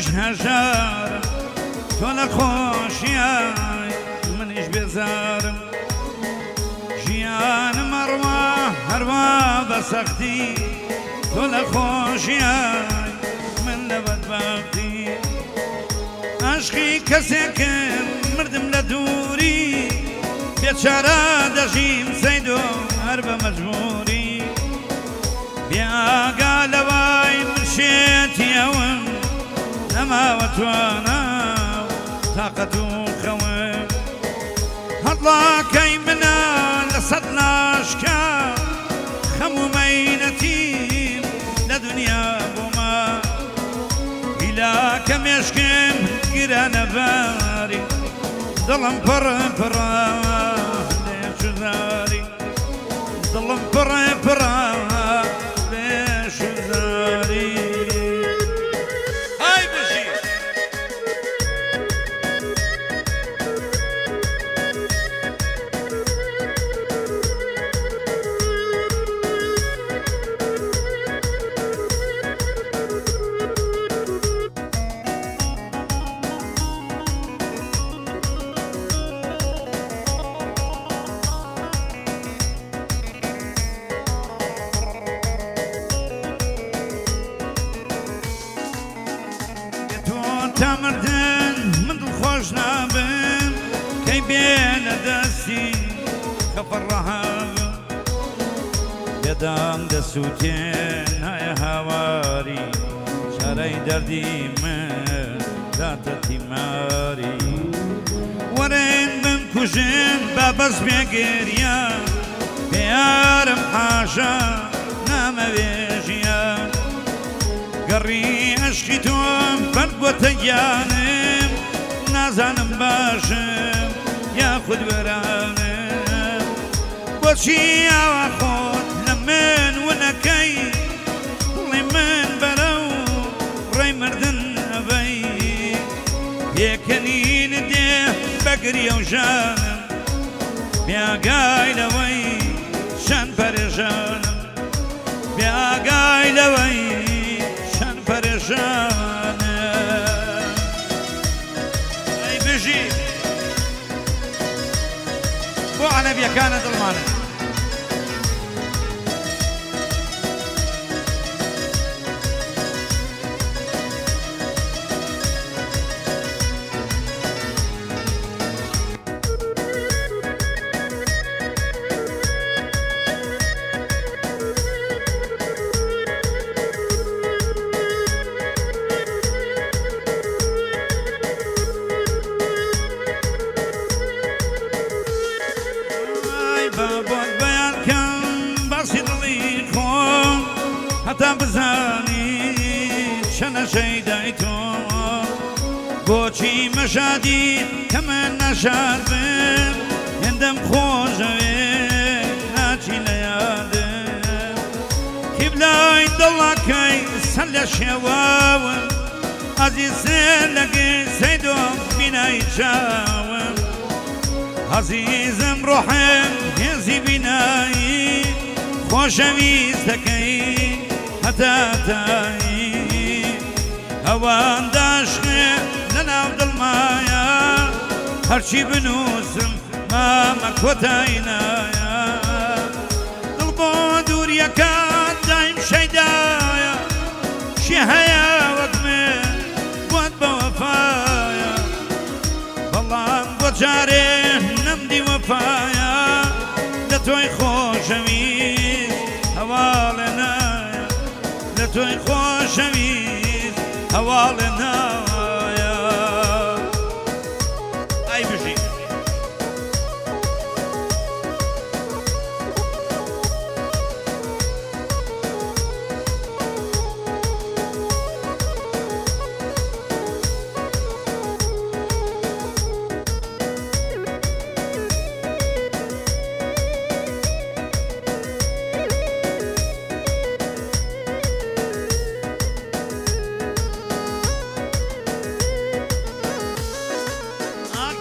منیش هەژارم، تۆ لە خۆشیای منیش بێزارم. ژیانم ئەڕوا هەروا بە سەختی، تۆ لە خۆشیای من لە بەدبەختی. عاشقی کەسێکم مردم لە دووری، بێچارە دەژیم سەیدۆ هەر بە مەجبووری. بێ ئاگا لەوەی من شێتی ئەوم، نەماوە توانا و تاقەت و خەوم. هەڵڵاکەی منە لە سەد لاشکە، خەم و مەینەتیم لە دونیا بۆمە. هیلاکە مێشکم گرانە باری، دڵم پڕ پڕە لێ چوزاری. دڵم پڕ پڕە لێ شوزاری. ئای بژی. تۆ تا مردن من دڵخۆش نابم، کەی بێ لە دەستی خەفەر ڕەهابم. بێدام دەسووتێ نایە هاواری، چارەی دەردی من داتە تیماری. وەرن بمکوژن با بەس بێ گریان، بێ یارم حاشا نامەوێ ژیان. گەڕی عەشقی تۆم بەرد بۆتە گیانم، نازانم باشم یاخود وێرانم. بۆچی ئاوا خۆت لە من ونەکەی، دڵی من بەرەو ڕێی مردن ئەبەی. پێکەنینت دێ بە گریە و ژانم، بێ ئاگای لەوەی چەند پەرێشانم. بێ ئاگای لەوەی چەند پەرێشانم. ئەی بژی بۆ عەلەبیەکانە دڵمانە. ئای با بۆت بەیان کەم باسی دڵی خۆم، هەتا بزانی چەنە شەیدای تۆ. بۆچی مەشادی کە من نەشاد بم، هێندەم خۆشەوێ ناچی لە یادم. قیبلای دڵەکەی سەر لە شێواوم، ئازیزێ لەگەی سەیدۆم بینای چاوم. ئازیزم ڕۆحم هێزی بینایی، خۆشەویستەکەی هەتا تایی. ئەوان داشخێ لەناو دڵمایە، هەرچی بنووسم مامە کۆتایی نایە. دڵ بۆ دووریەکان دایم شەیدایە، کێ هەیە وەک من بۆت بەوەفایە. بەڵام بۆ جارێ نەمدی وەفایە، لە تۆی خۆشەویست هەواڵێ نایە. لە تۆی خۆشەویست هەواڵێ نایە. ئای بژی.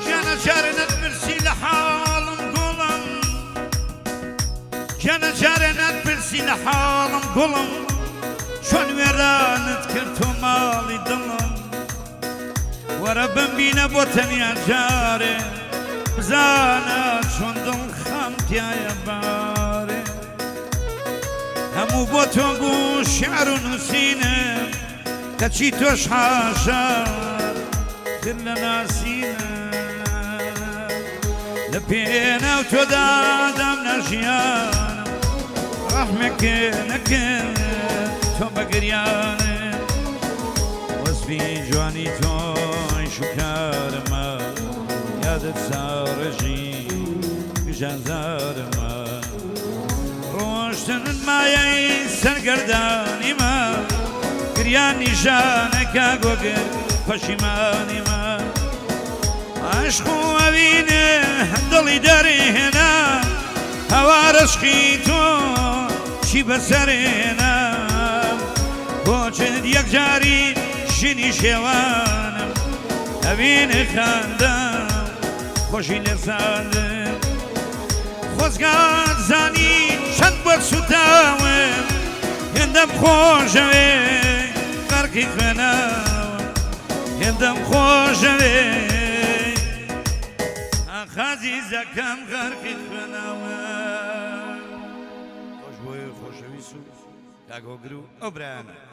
گیانە جارێ نەتپرسی لە حاڵم گوڵم، گیانە جارێ نەتپرسی لە حاڵم گوڵم، چۆن وێرانت کرد تۆ ماڵی دڵم. وەرە بمبینە بۆ تەنیا جارێ، بزانە چۆن دڵ خەم تایە بارێ. هەموو بۆ تۆ بوو شعر و نووسینم، کەچی تۆش حاشا کرد لە ناسینم. لە پێناو تۆدا دام لە ژیانم، ڕەحمێک نەکرد تۆ بە گریانم. وەسفی جوانی تۆی شوکارمە، یادت ساڕێژی گژازارمە. ڕۆشتنت مایەی سەرگەردانیمە، گریان نیشانەکە گۆگر پەشیمانیمە. عەشق و ئەوینێ دڵی دەرهێنا، هەوارەشقی تۆ چی بەسەرێنا. کۆچت یەکجاری ژینی شێوانم، ئەوین خەندەم خۆشی لێ ساندم. خۆزگات زانی چەند بۆت سوتاوم، هێندەم خۆشەوێ غەرقی خوێناوم، هێندەم خۆشەوێ ئاخ ئازیزەکەم غەرقی خوێناوم. خۆش بۆیە خۆشەویست و کاک هۆگر و ئەو برایانە.